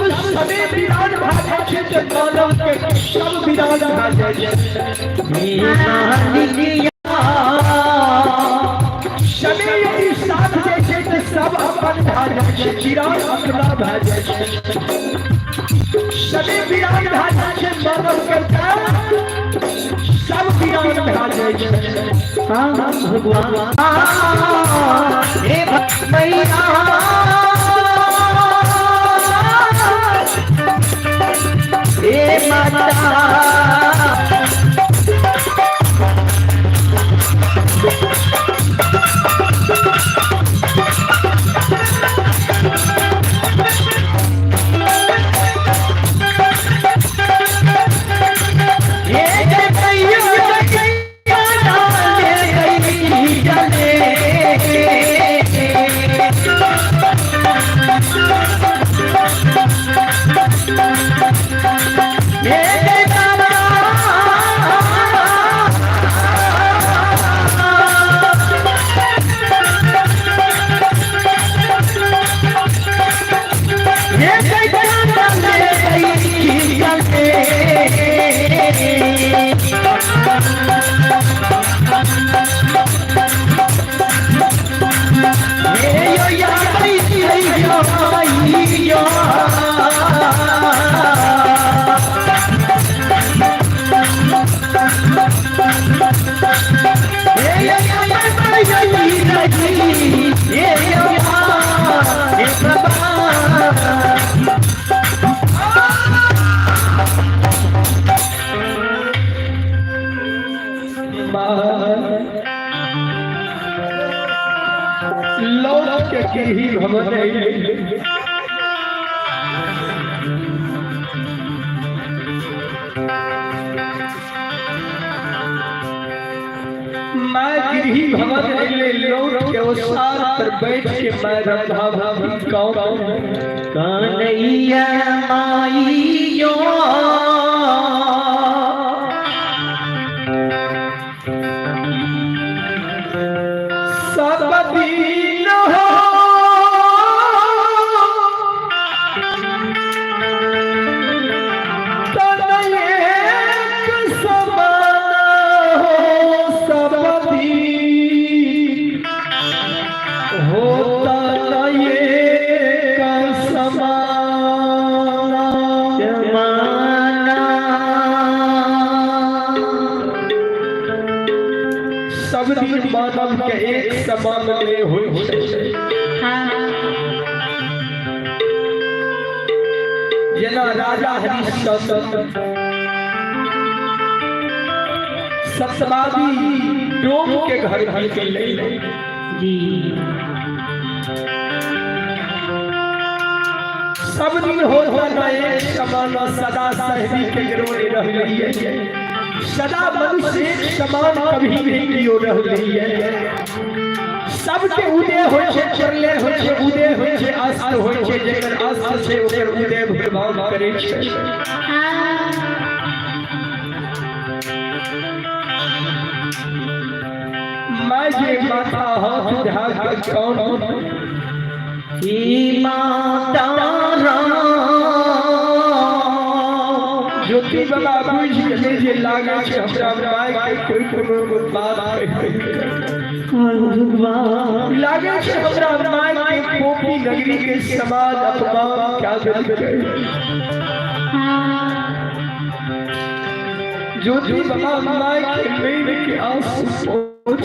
जब समय वीरान भए जाइ छै तऽ मानव के सब वीरान भए जाइ छै। समय यदि साथ जाइ छै तऽ सब अपन भए जाइ छै, वीरान अपना भए जाइ छै। समय वीरान भए जाइ छै, मानव के सब वीरान भए जाइ छै। हाँ भगवान, हे मैया, हे माता। हे जय मैया, डाले गई जले। हे जय बाबा। हे जय बाबा ले गई जले। हे यो या यो यो। हे यो या हे यो हे बाबा। लौट के गिरही भवन अइलै। मैं गिरही भवन अइलै, लौट के ओसार पर बैठ के मैं रंधा भाभी गाँव। कन्हैया माइयो, सब दिन हो तन एक समान हो, सब दिन हो तन एक समान। जमाना। सब दिन मानव के एक समान नहीं होइ छै। जेना राजा हरिश्चंद्र सतवादी डोम के घर निकलै। जी। सब दिन होता न एक समान, सदा शहरी के गिरोह रहलिए, सदा मनुष्य एक समान कभी नहीं कियो रहलिए। सबके उदय होइ छै, प्रलय होइ छै, उदय होइ छै, अस्त होइ छै। जेकर अस्त छै ओकर उदय भगवान करै छै। मैं जे माथा हाथ उठा के कौन ही माता। ज्योति बाबा बुझि गेलै जे लागै छै हमरा माय के कोई कोनो बात कहि। भगवान। लागै छै हमरा माय के कोपी नगरी के समाज अपमान क्या देलकै। ज्योति बाबा माय के नैन के आंसू पोंछ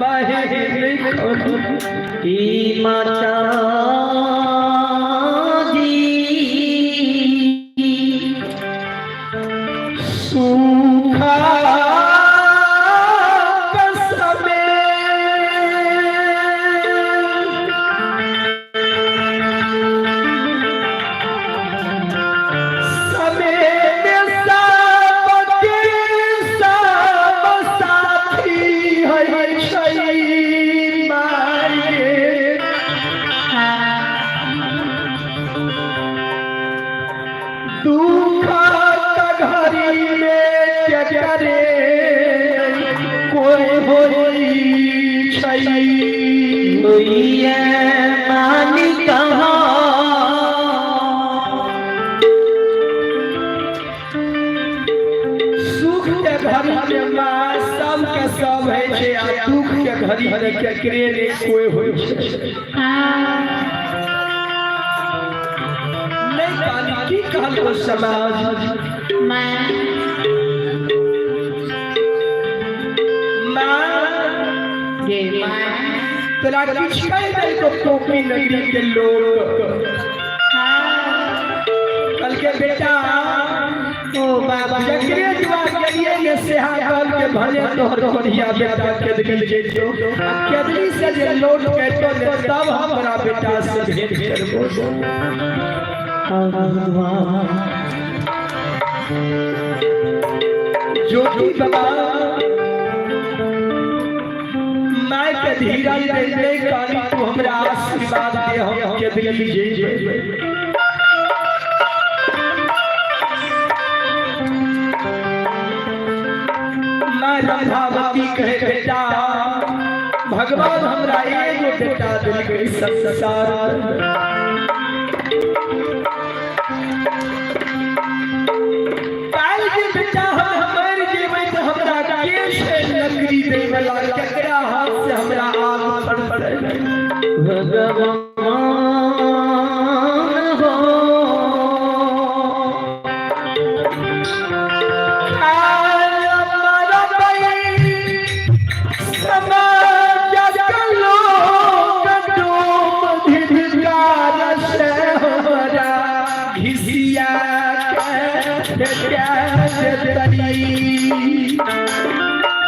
माय नहीं कहू। ही माता जी। सूखा समय समय में सबके सब साथी है छै माये। दुख घड़ी में के करे कोई होई छै। होइए मालिक हो। सुख के घड़ी में माँ सबके सब होइ छै आ दुख के घड़ी में केकरे नहि कोइ होइ छै। नहि काली की कहलको समाज माँ तोरा किछु कहि देलको टोपी नगरी के लोग कहलकै बेटा ओ बाबा जकरे दुआ गेलियै ने सेहा कहलकै भले तोहर कोढ़िया बेटा केदली जैतो आ केदली से जे लौट के एतो ने तब हम तोरा बेटा से भेंट करबो। ज्योति बाबा माय के धीरज दे दे काली तू हमरा आशीर्वाद दे हम केदली जइबै। माँ राधावती कहे बेटा भगवान हमरा एगो बेटा देलकै संसार काल्हि जे बेटा हम मरि जेबै तऽ हमरा के छै लकड़ी दै वाला केकरा हाथ से हमरा आग पड़तै। भगवान हो।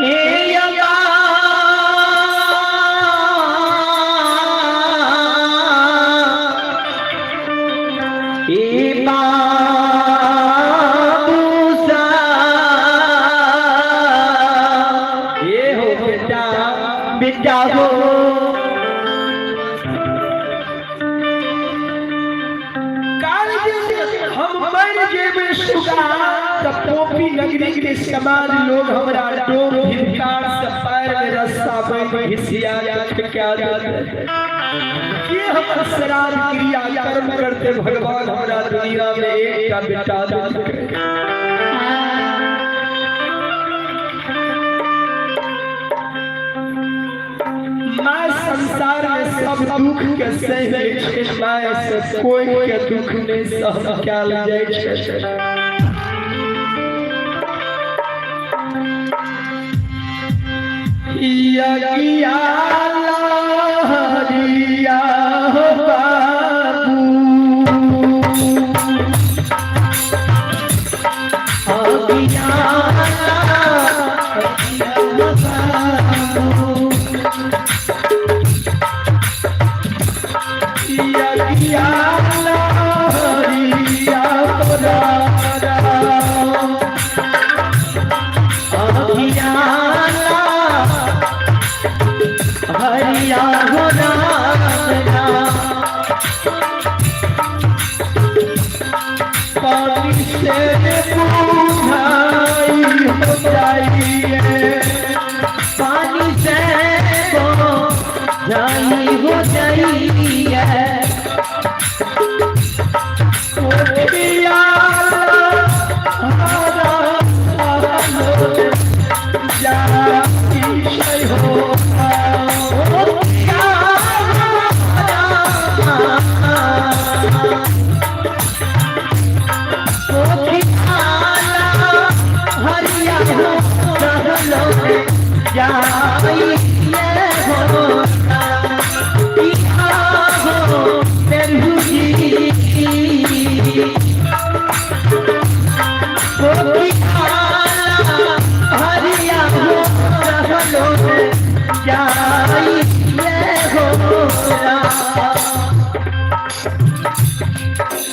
हे ए बाबू सा ये हो बेटा बेटा हो। काल जे हम मर जेबै सुगा त पोपी नगरी के समाज लोग हमरा डोम हिंकार से पैर में रस्सा बांधि घिसिया के क्या देते के हमर श्राद्ध क्रिया कर्म करते भगवान हमरा दुनिया में एकटा बेटा देलकै। माँ संसार में सब दुख के सह लै छै माय से कोई के दुख नहि सहन कयल जाइ छै। यज्ञा हरिया बाबू यज्ञा हरिया राम हरिया हो राम राम। पानी से बुझाई हो जाइए पानी से को जाई हो जाइए। कोठिया हरा जाई हो। हरिया हो रहलो जाई हो हो प्रभु जी हरिया हो रहलो जाई हो।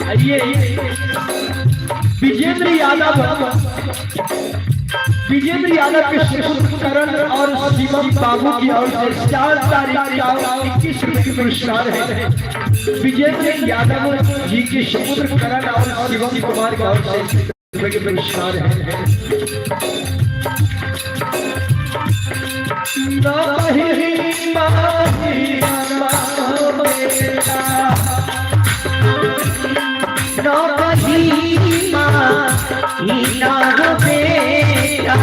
आइए विजेंद्र यादव विजेंद्र यादव के सुपुत्र करण और शिवम बाबू की ओर से 4 तारीख का 21 रुपये के पुरस्कार है। विजेंद्र यादव जी के सुपुत्र करण और शिवम कुमार की ओर से रुपये के पुरस्कार है। ना ई ना हो बेटा।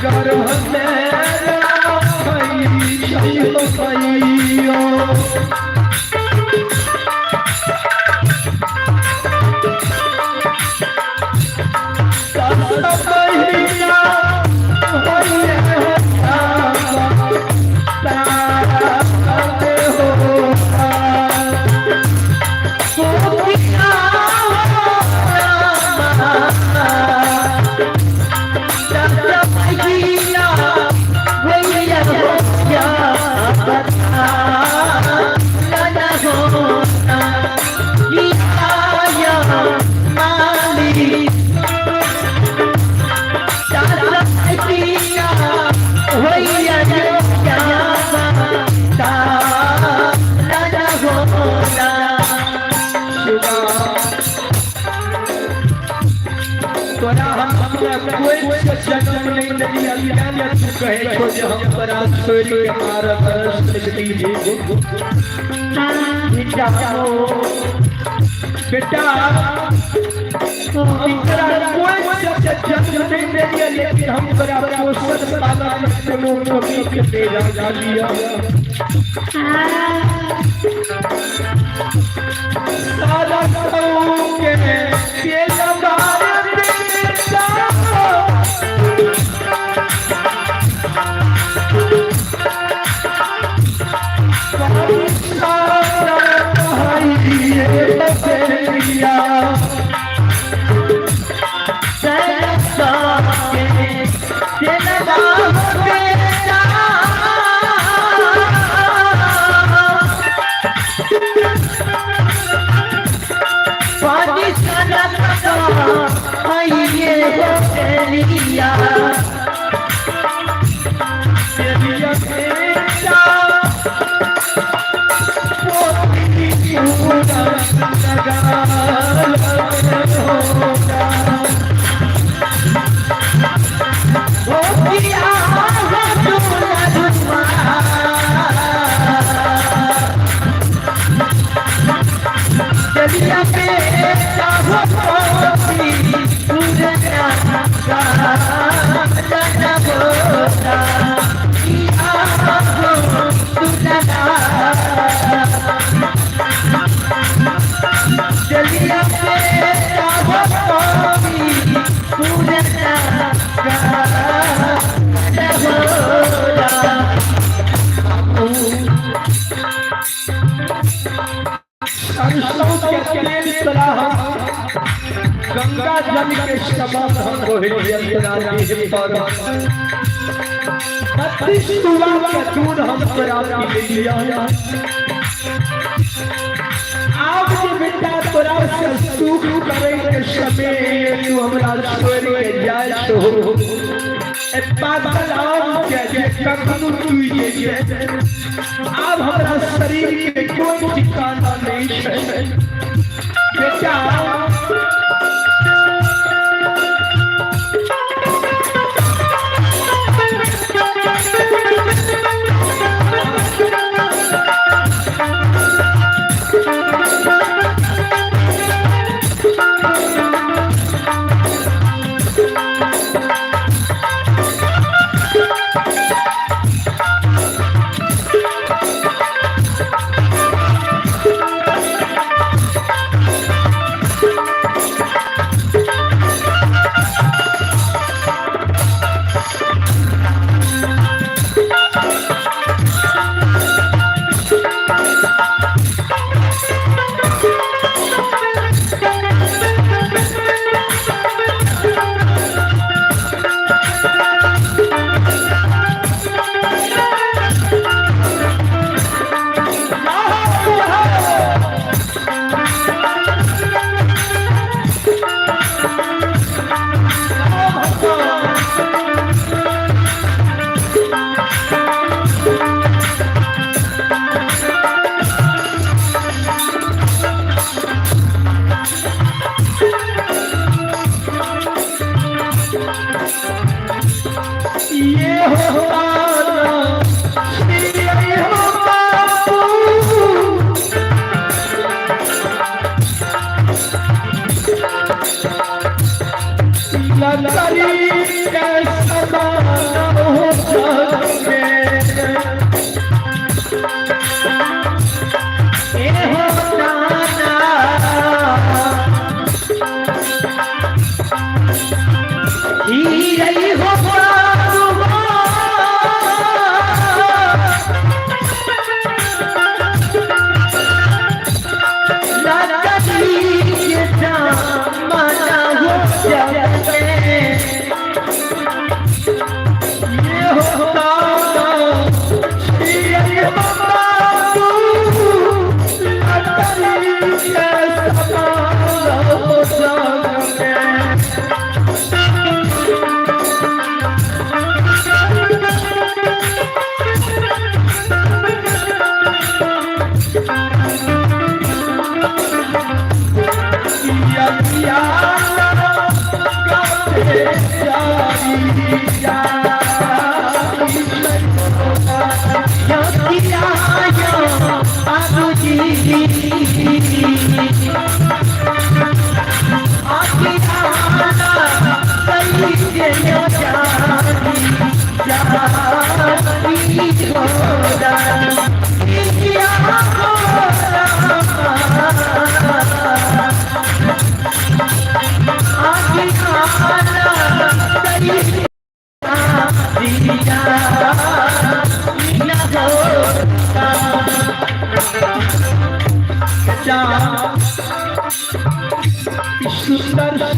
गर्भ में राखै छै हो मैयो। दस महीना होइए हो तारा हो। गोपिका दस महीना होइया हो क्या बता लना होना ई आया माली। दस महीना होइया हो क्या बता लना होना। तोरा हम हमरा कोई से जन्म नहीं दिया, क्या तू कहे छो जे हम तोरा छोड़ के मारब सकती जी। बेटा हो बेटा, तोरा कोई से जन्म नहीं दिया, लेकिन हम तोरा पोषण पालन में कोनो कमी के नहीं रख लिया। सारा के तेल बार बेटा। सरसों के तेल तोरा गंगा जल के समान हम रोहित देह पर 32 तुला के दूध हम तोरा पी लिया। आब जे बेटा तोरा से सुख करे के समय तू हमरा छोड़ के जाय छो, ए पागल आम के जे कखनो टूटि जे, आब हमरा शरीर के कोई ठिकाना नहीं छै बेटा।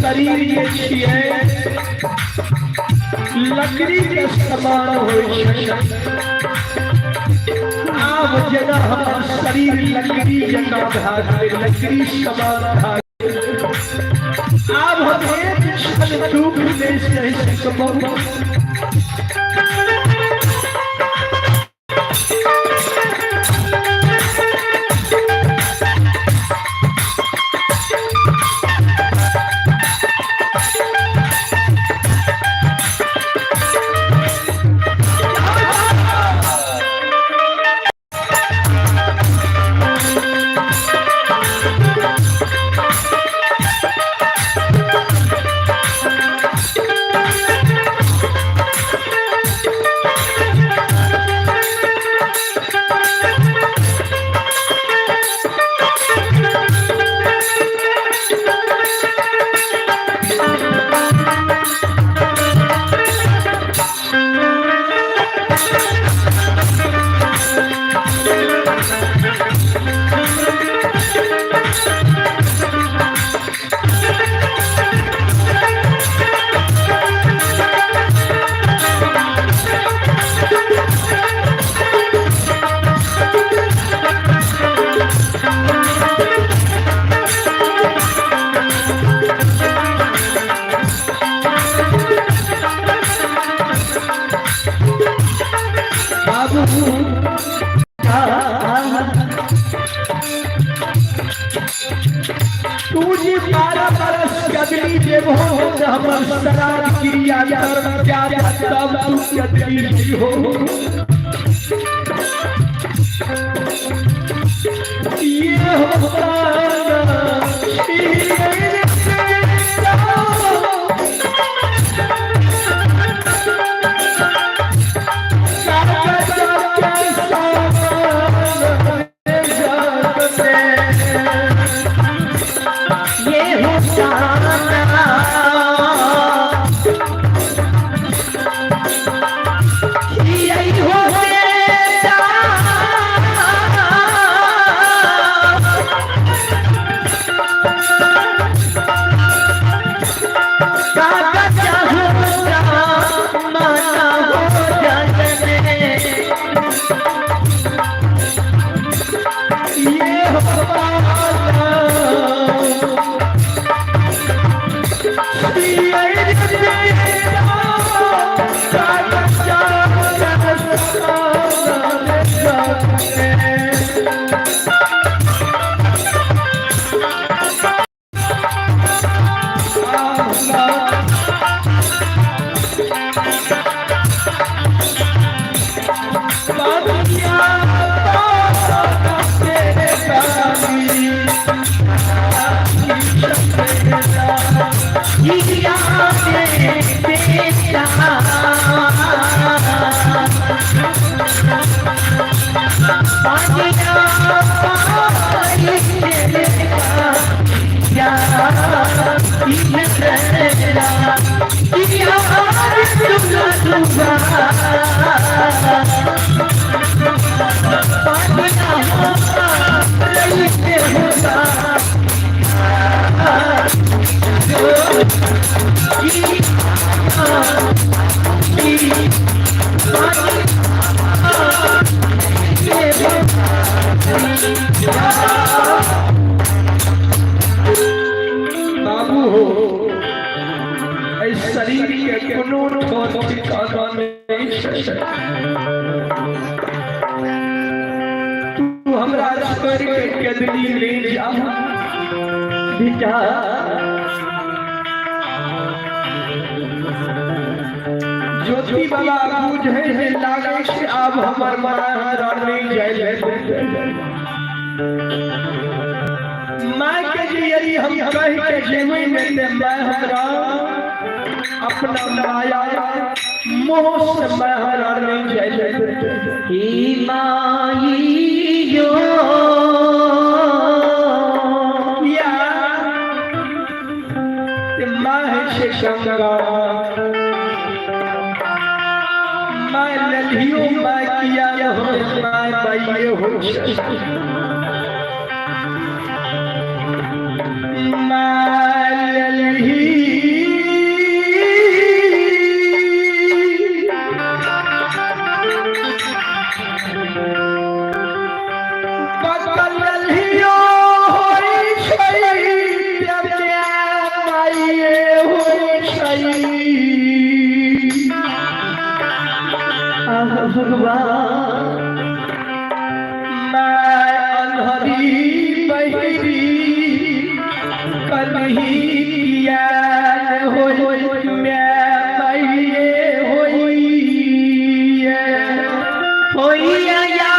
शरीर जे छियै लकड़ी के समान होइ छै। आब जेना हमर शरीर लकड़ी जकाँ भए गेलै, लकड़ी समान भए गेलै, आब हम एक क्षण दुख नहि सहि सकबौ। बाबू, तू जी 12 बरस कदली देबहो तऽ हमर श्राद्ध क्रिया कर्म त्याग तब तू कदली हो। ये होता ये होता यही होता। काका होता माता हो जाने। ये होता जिया बेटा पानिया पानी या बाबू हो, एहि शरीर के कोनो ठोर ठिकाना नहीं छै। तू हमरा छोड़ के केदली ले जा बेटा। ज्योति बाबा बुझे है, लागे छै आब हमर माँ हमरा नहीं जाय। माय के जे यदि हम कह के जेबै ने ते माय हमरा अपना माया मोह से माय हमरा नहीं जाय। ही माई यो किया ते माय है छै गंगा माय, ललियो माय किया हो, माय माइये हो छै। माय ललही भगवान। मैं अन्हरी बहिरी कलही किया होई मैं मैये होई होइया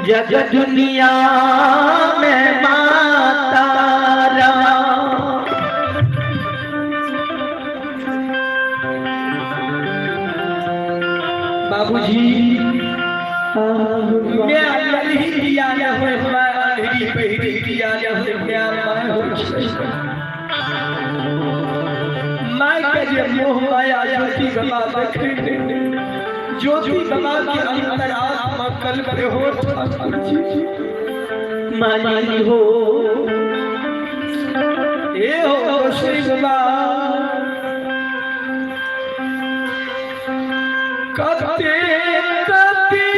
या जग दुनिया में माता राम। बाबूजी मैं ललही किया न होय मैं अन्हरी बहिरी किया न होय मैं मैं होय my के जे मोह माया ज्योति बाबा देखे ज्योति बाबा के अंतरात्मा कल पे हो ठाकुर जी माली हो। ए हो श्री बाबा कते कते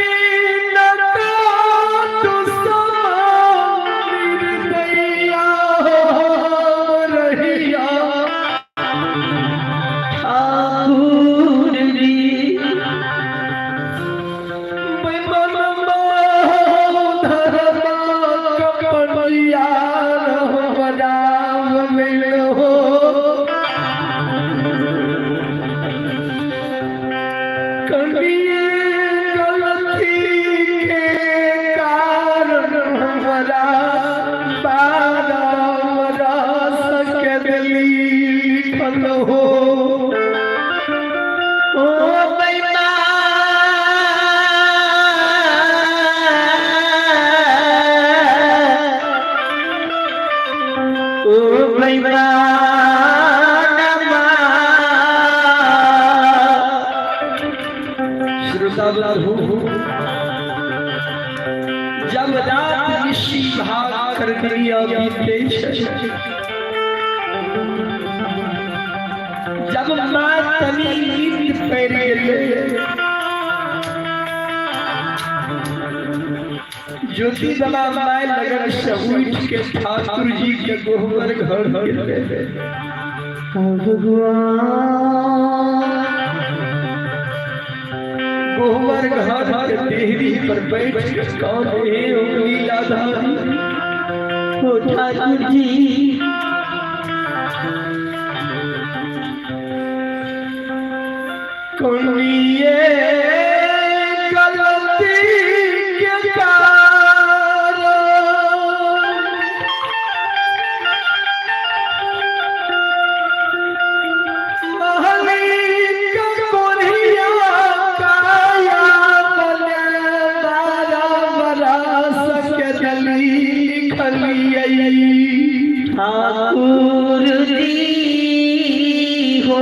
नकात समा निर्दया हो रहिया ठाकुर जी। मन धर्मा कपड़िया हो राम मिल हो कभी गलती के कारण हमरा बारह रस के दिली फल हो। ओ बेईमान, ओ बेईमान। श्रोता बंधु, जब रात ऋषि भाग कर दुनिया बीते छै, जब माँ तनी नींद पड़ गेलै, ज्योति बाबा my लगन से उठ के ठाकुर जी के गोहबर घर गेलै। भगवान। गोहबर घर के देहरी पर बैठ के कौन हे हो लीलाधारी। ओ ठाकुर जी। कोनिए गलती के कारण महली के कोरिया काया बने बारा बरस के दली खलियै। ठाकुर जी हो।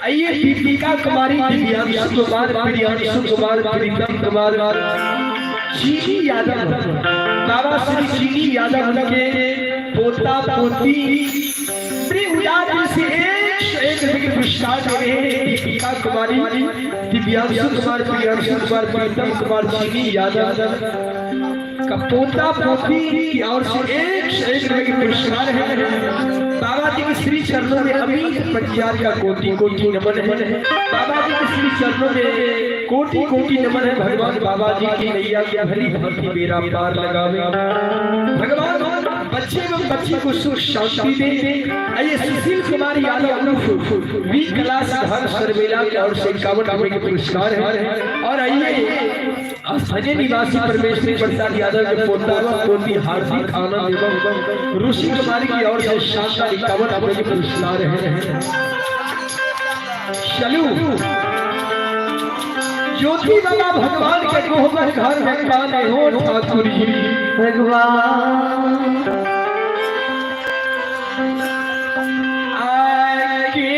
आइए दीपिका कुमारी, दिव्यांशु कुमार, प्रियांशु कुमार, प्रीतम कुमार, चीनी यादव, बाबा श्री चीनी यादव के पोता पोती श्री उदार से 101 रुपये के पुरस्कार दे रहे हैं। दीपिका कुमारी, दिव्यांशु कुमार, प्रियांशु कुमार, प्रीतम कुमार, चीनी यादव का पोता पोती की ओर से 101 रुपये के पुरस्कार है। बाबा जी के श्री चरणों में अमित पंचार का कोटि कोटि नमन है। बाबा जी के श्री चरणों में कोटि कोटि नमन है। भगवान बाबा जी की नैया की भली भांति बेरा पार लगावे। भगवान बच्चे एवं बच्ची को सुख शांति दे। आइए सुशील कुमार यादव उर्फ we class घर सरबेला की ओर से 51 रुपए के पुरस्कार है। और आइए स्थानीय निवासी परमेश्वरी प्रसाद यादव के पोता पोती हार्दिक आनंद एवं ऋषि कुमारी की ओर से शानदार 51 रुपए के पुरस्कार है। चलू ज्योति बाबा भगवान के गोहबर घर में काने हो ठाकुर जी। भगवान। आके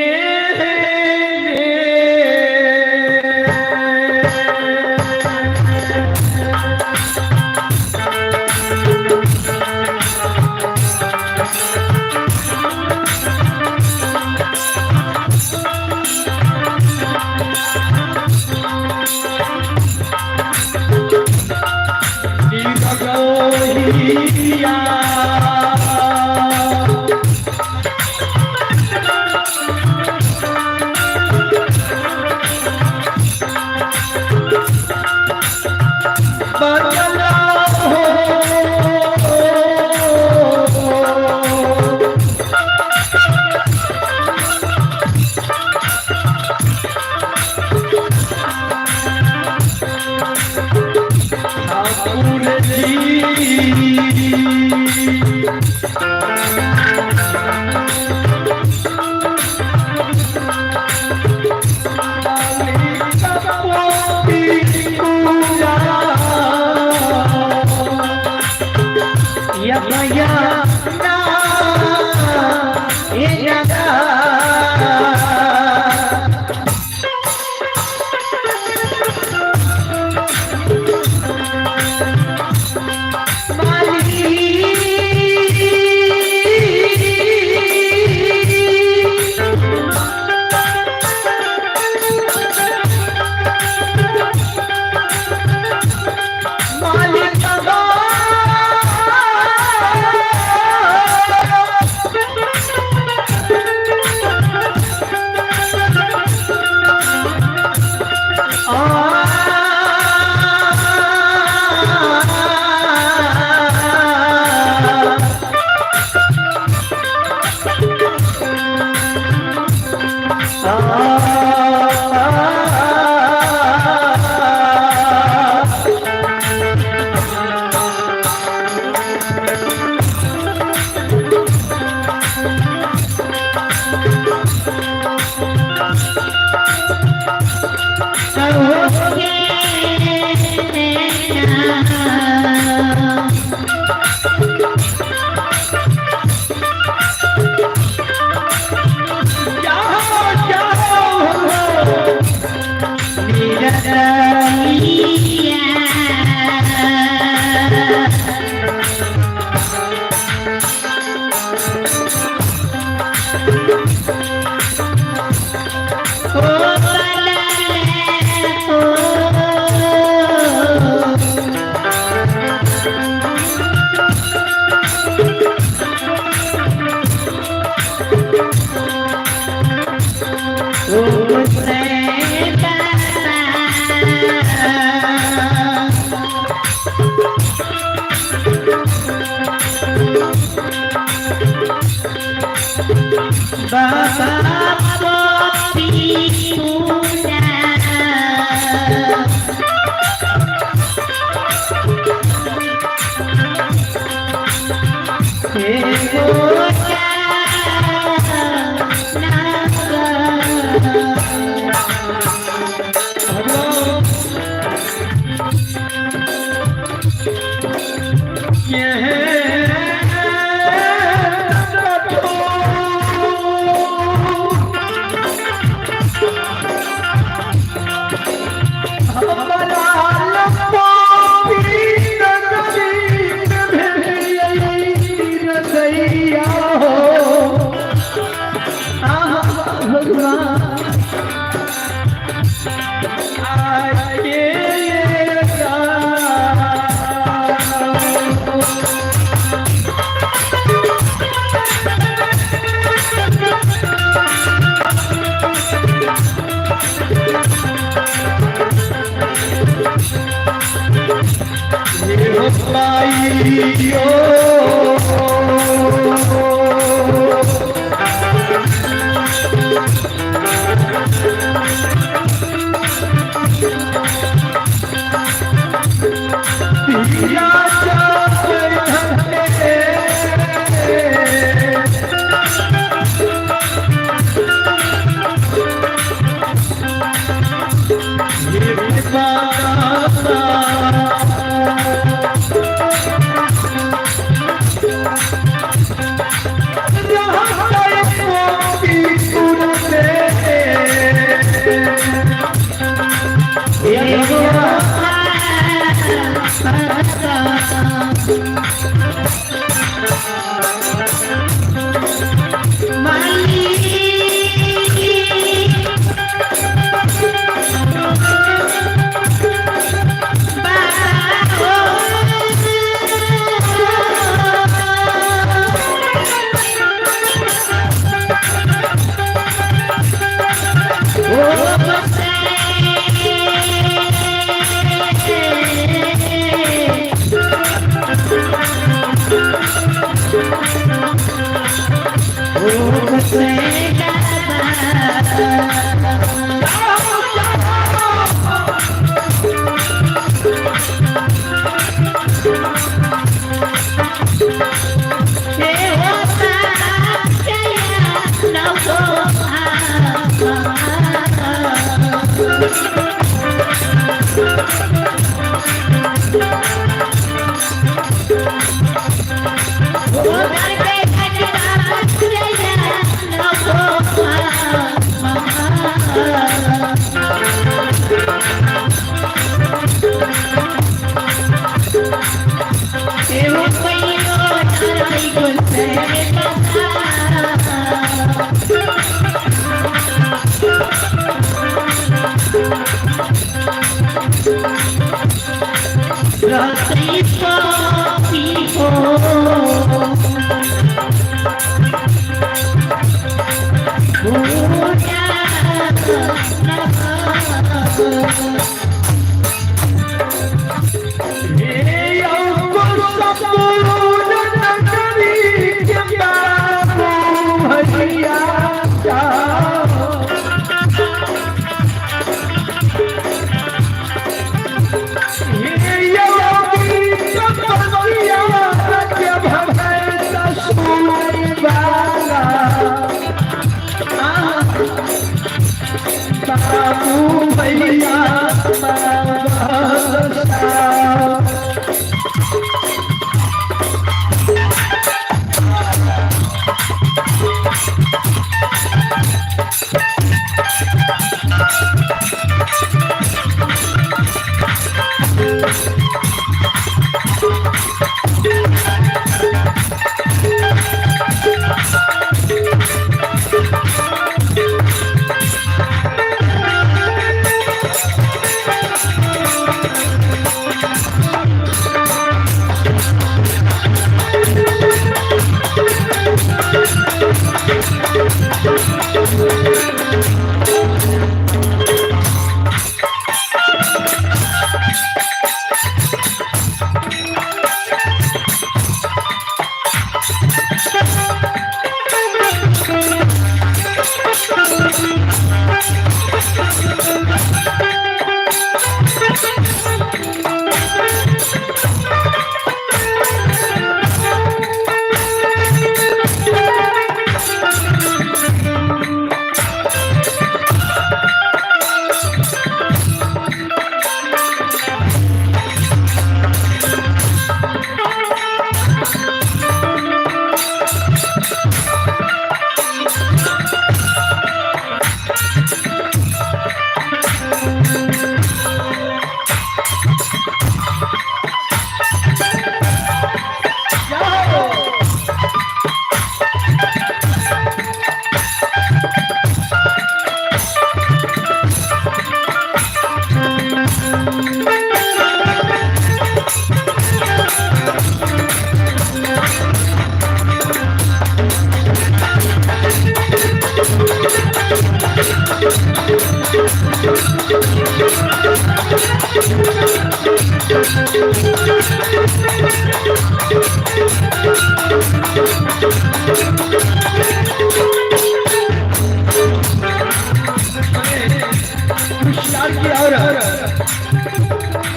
की और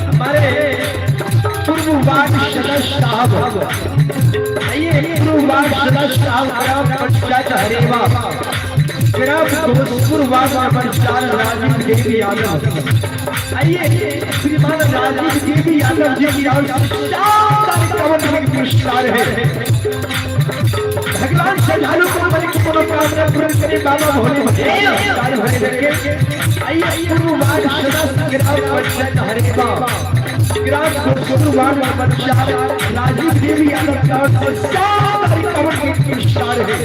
हमारे पूर्व वार्ड सदस्य साहब, आइए पूर्व वार्ड सदस्य साहब ग्राम पंचायत हरेवा, ग्राम दोस्तपुर वार्ड नंबर 4 राजीव देवी यादव। आइए श्रीमान राजीव देवी यादव जी की ओर से 4 पुरस्कार है। भगवान श्रद्धालु को मन की मनोकामना पूर्ण करे, बाबा भोले भरे रखे। आइए पूर्व वार्ड सदस्य ग्राम पंचायत हरेवा, ग्राम दोस्तपुर वार्ड नंबर 4 राजीव देवी यादव की ओर से 4 पुरस्कार है।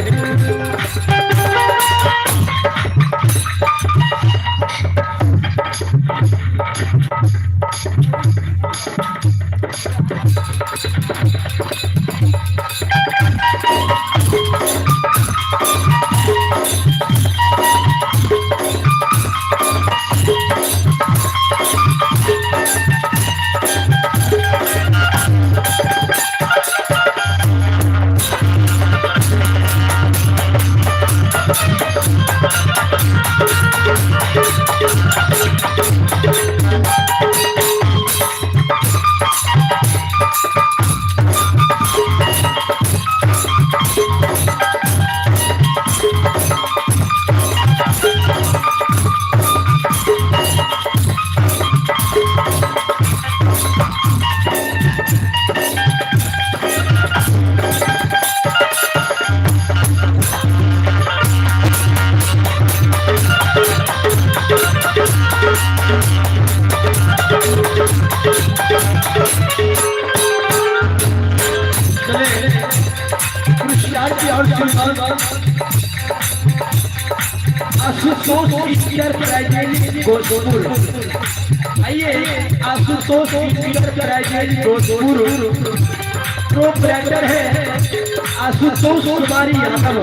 आशुतोष इंटरप्राइजेज गोरखपुर। आइए आशुतोष इंटरप्राइजेज गोरखपुर प्रोपराइटर है आशुतोष कुमारी यादव।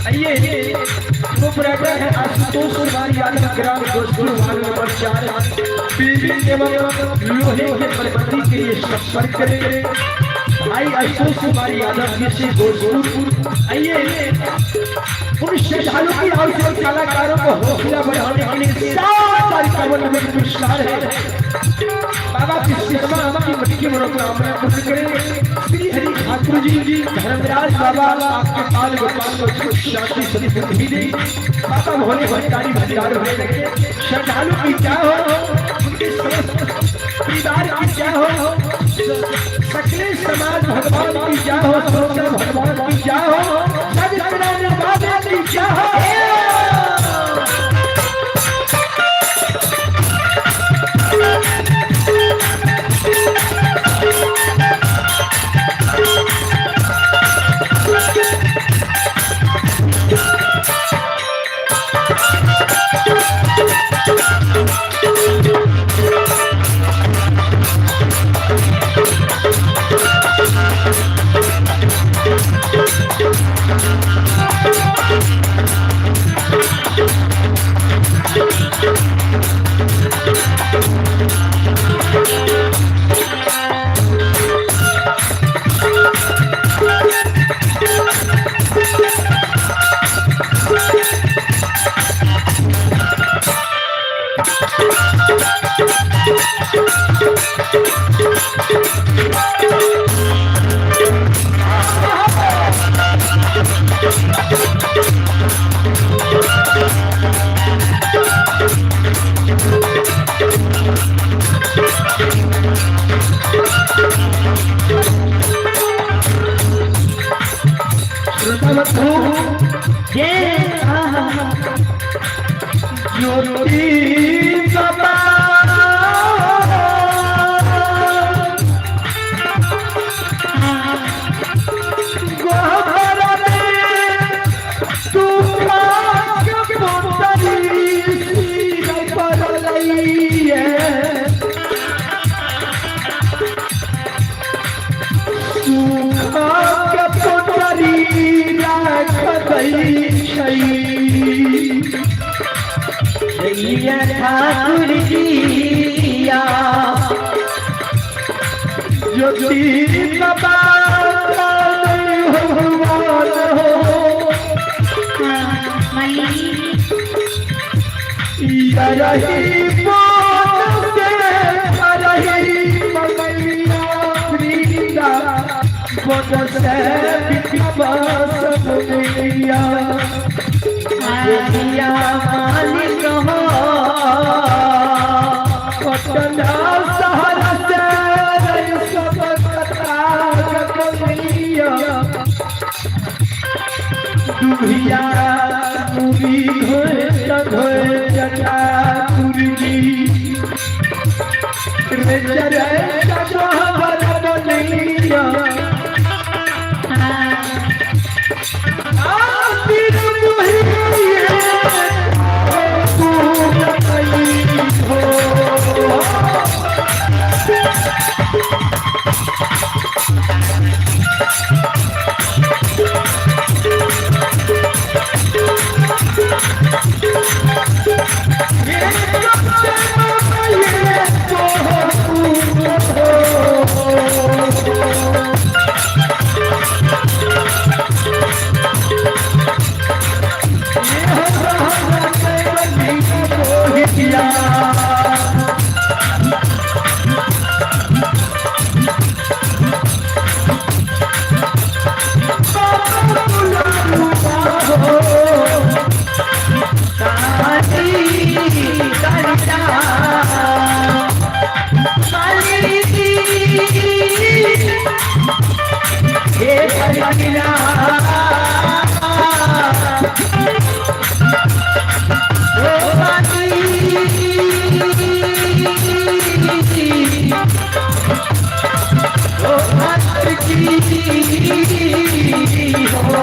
आइए प्रोपराइटर है आशुतोष कुमार यादव, ग्राम जोधपुर, वार्ड नंबर 4। बिल्डिंग एवं लोहे के मरम्मती के लिए संपर्क करें भाई आशुतोष कुमार यादव जी से गोरखपुर। आइए उन श्रद्धालु की ओर से कलाकारों को हौसला बढ़ाने के लिए 751 पुरस्कार है। बाबा विश्वकर्मा की मटकी मनोकामना पूर्ण करें। श्री हरि ठाकुर जी, धर्मराज बाबा आपके बाल गोपाल को सुख शांति सद्बुद्धि दे। बाबा भोले भंडारी भंडार होने लगे। श्रद्धालु की क्या हो, उनके समस्त परिवार की क्या हो, सकले समाज भगवान की क्या हो, सरोवर भगवान की क्या हो, सदगुरु बाबा की क्या हो। श्रोता बंधु, ये ज्योति बाबा गोहरा में तू के मोतरी सिर पर लइए, सुखा के पोतरी राख दै छै। जय ठाकुर जिया। ज्योति बाबा भगवान हो रही बात से रही मैया वृंदा बन से विश्वास दुनिया। जिया मालिक हो। पटना शहर से सब कथा कलिया दुभिया पूरी धोए धोए जटा कुर्जी रे चरे चढ़ बनिया हो। हे हरिना ओ माली ओ मातर की हो।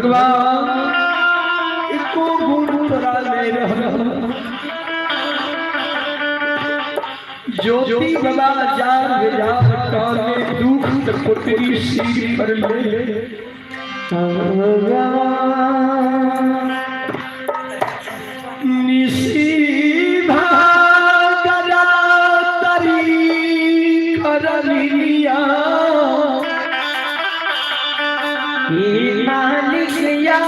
भगवान एको गुण तोरा नहि रहल। ज्योति बाबा जाग जाग काने दुख त पुत्री सिर पर ले। निशी भागरा तरी करलिया मालिकिया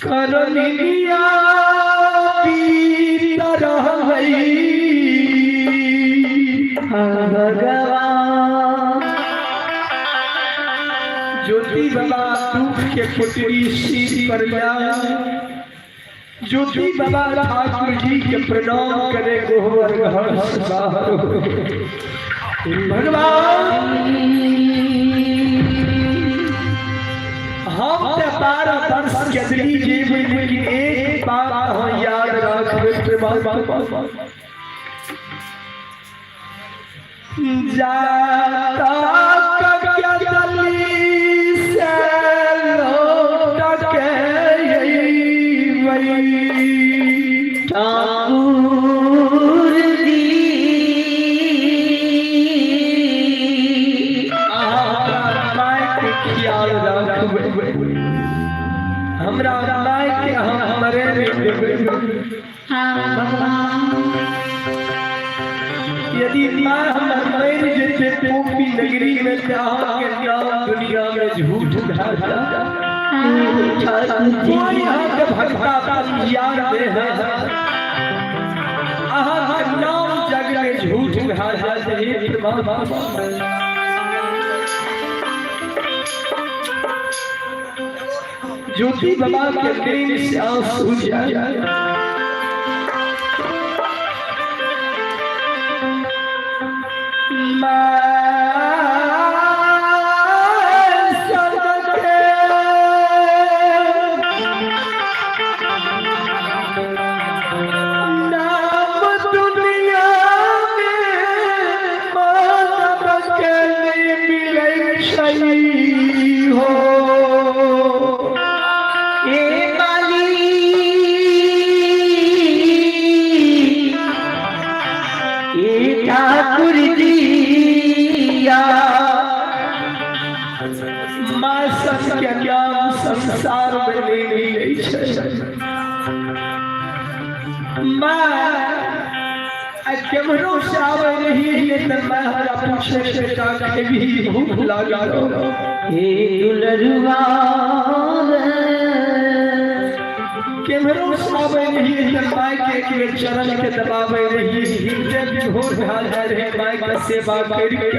करलिया पीत रहै। भगवान ज्योति बाबा दुख के पुत्री सिर पर जाए। ज्योति बाबा ठाकुर जी के प्रणाम करे गोहर घर से बाहर हो। भगवान हम ते 12 वर्ष के अदली जेबै, लेकिन एक बात अहाँ याद राखबै परमात्मा, जाता कदली से लौट के अइबै। ठाकुर जी अहाँ हमरा माय के ख्याल राखबै, हमरा माय के अहाँ मरे नहि देबै। भगवान यदि माँ हमर मरि जेतै पोपी नगरी में तऽ अहाँके नाम दुनिया में झूठ भए जायत। कोई अहाँके भक्ता पंजियार नहि है, अहाँके नाम जग में झूठ भए जायत। हे परमात्मा, ज्योति बाबा के प्रेम से आंसू जाए। मैं सबके नाम दुनिया में मानव के नहीं मिलै छै हो। ए माली ए ठाकुर जी माँ सबके नाम संसार में नहीं मिलै छै। माँ आ केम्हरो से आबै रही तऽ माँ हमरा पूछे, बेटा, खेबही? भूख लागल? हे दुलरुआ केम्हरो से आबै रही तऽ माय के एक बेर चरण के दबाबै रही। हृदय विभोर भए जाइ रहै माय के सेवा करि के।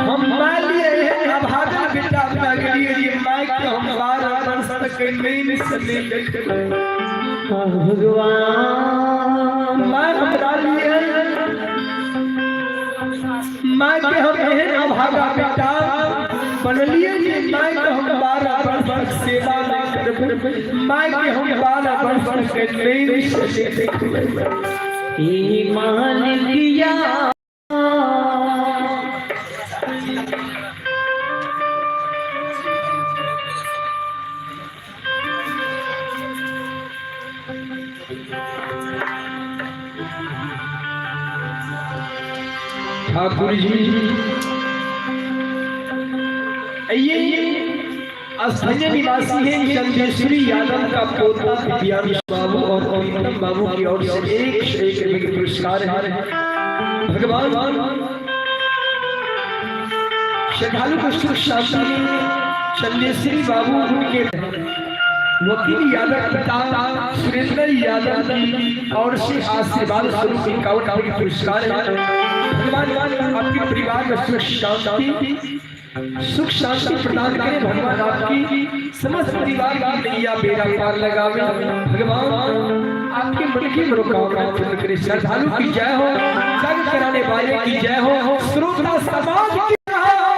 हम मान लिए एहन अभागल बेटा भए गेलियै जे माय के हम 12 वर्ष तक नींद से नहि देखबै। भगवान माय हमरा लिए, माय के हम एहन अभागा बेटा बनलियै जे माय के हम 12 वर्ष तक सेवा नहि करबै, माय के हम 12 वर्ष तक नींद से नहि देखबै। हे मालिकिया। ठाकुर जी, ये स्थानीय निवासी हैं चंदेश्वरी यादव का पोता दिव्यांश बाबू और प्रीतम बाबू की ओर से 101 रुपये के पुरस्कार है। भगवान श्रद्धालु को सुख शांति। चंदेश्वरी बाबू उनके वकील यादव पिता सुरेंद्र यादव की और से आशीर्वाद स्वरूप 51 रुपये के पुरस्कार है। भगवान आपके परिवार में सुख शांति प्रदान करे। भगवान आपकी समस्त परिवार की नैया बेड़ा पार लगावे। भगवान आपके मन की मनोकामना पूर्ण करे। श्रद्धालु की जय हो, जग कराने वाले की जय हो, श्रोता समाज की जय हो।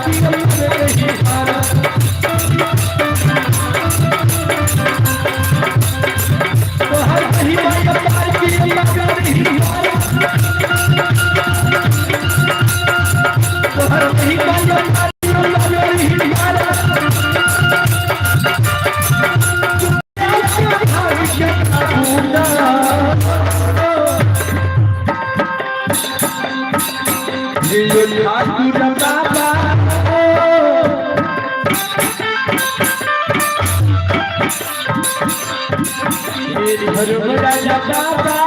की नहीं पार। तोहर महिमा अपार की नहीं पार। तोहर महिमा अपार की नहीं पार। ठाकुर बाबा धर्म राजा बाबा,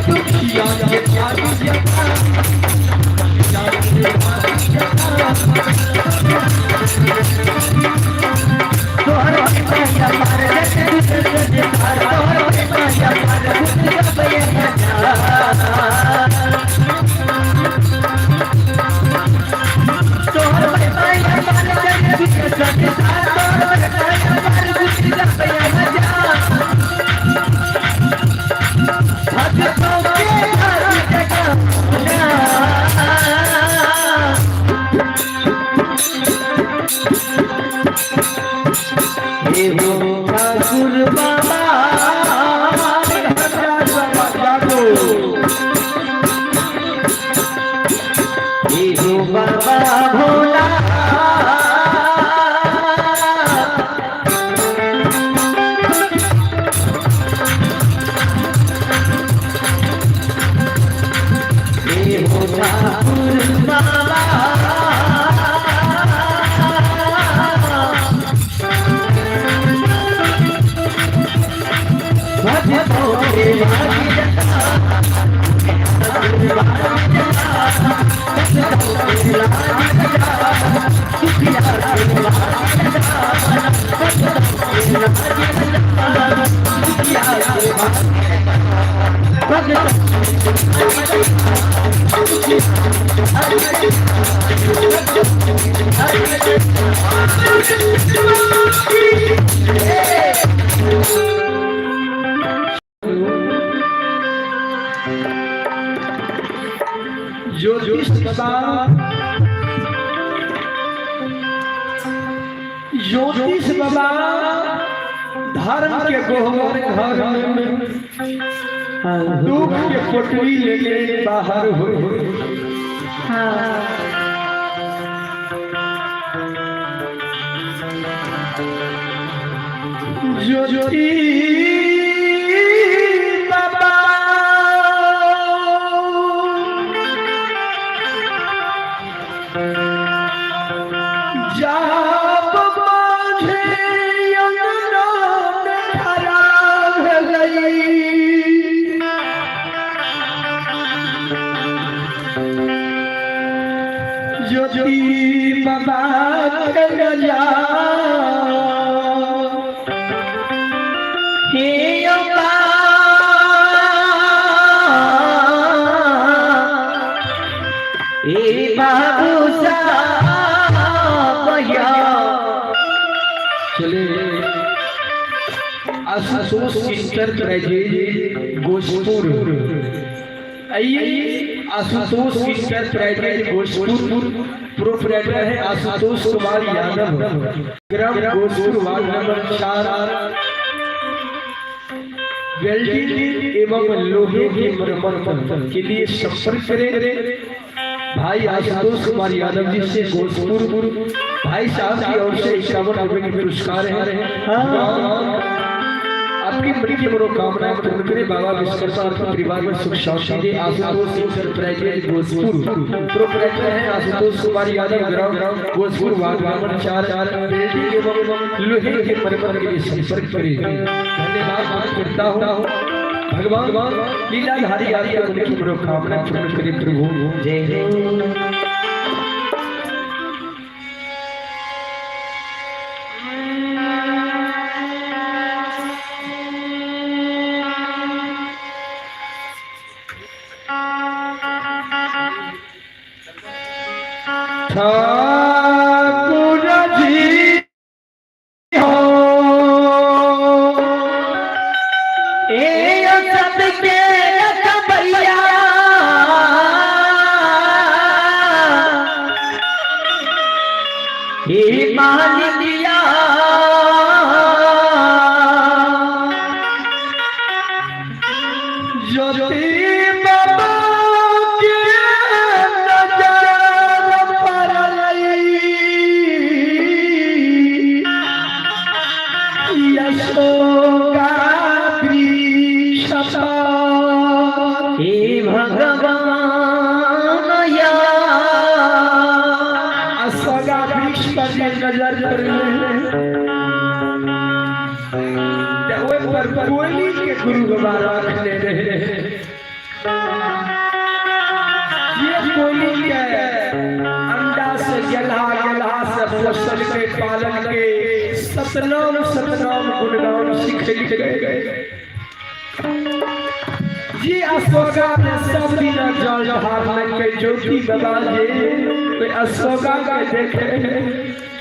दुखिया के तोहर महिमा अपार जग संसार, तोहर महिमा अपार गुण गवय हजार। तोहर महिमा अपार जग संसार, तोहर महिमा अपार गुण गवय हजार। भक्तों के भाग्य जगाना। हे हो ठाकुर बाबा, हे हो बाबा भोला। हे हो ठाकुर बाबा, भक्तों के भाग्य ज्योतिष बाबा, ज्योतिष बाबा धर्म के गोहर घर में दुख के पोटली लेके बाहर हो। ज्योति बाबा जाप बांधे अंगना में खड़ा भेलई। ज्योति बाबा के गजा हे अम्बा, ए बाबू साहब। चले आशुतोष इंटरप्राइजेज गोजपुर, आइए। आशुतोष इंटरप्राइजेज गोजपुर, प्रोपराइटर है आशुतोष कुमार यादव, ग्राम गोजपुर, वार्ड नंबर 4। वेल्डिंग एवं लोहे की मरम्मत के लिए संपर्क करें भाई आशुतोष कुमार यादव जी से, गोजपुर। भाई साहब की ओर से 51 रुपए के पुरस्कार है। आपकी मन की मनोकामनाएं पूर्ण करे बाबा विश्वकर्मा, आपके परिवार में सुख शांति दे। आशुतोष इंटरप्राइजेज गोजपुर, प्रोपराइटर है आशुतोष कुमार यादव, ग्राम गोजपुर, वार्ड नंबर 4। वेल्डिंग एवं लोहे के मरम्मत के लिए संपर्क करें। धन्यवाद करता हूँ। भगवान लीलाधारी आपके मन की मनोकामना पूर्ण करे प्रभु। जय हो। ठाकुर जी हो। ए सबके रखबैया, भगवान या। असोगा वृक्ष पर जे नजर पड़लै तऽ ओहि पर कोयली के गुरु बाबा रखने रहे। जे कोयली के अंडा से गेलहा, गेलहा से पोषण के, पालन के, सतनाम सतनाम गुणगान सिखेलकै। जे अशोका में सब दिन जल ढारलकै ज्योति बाबा, जे ओहि अशोका के देखे।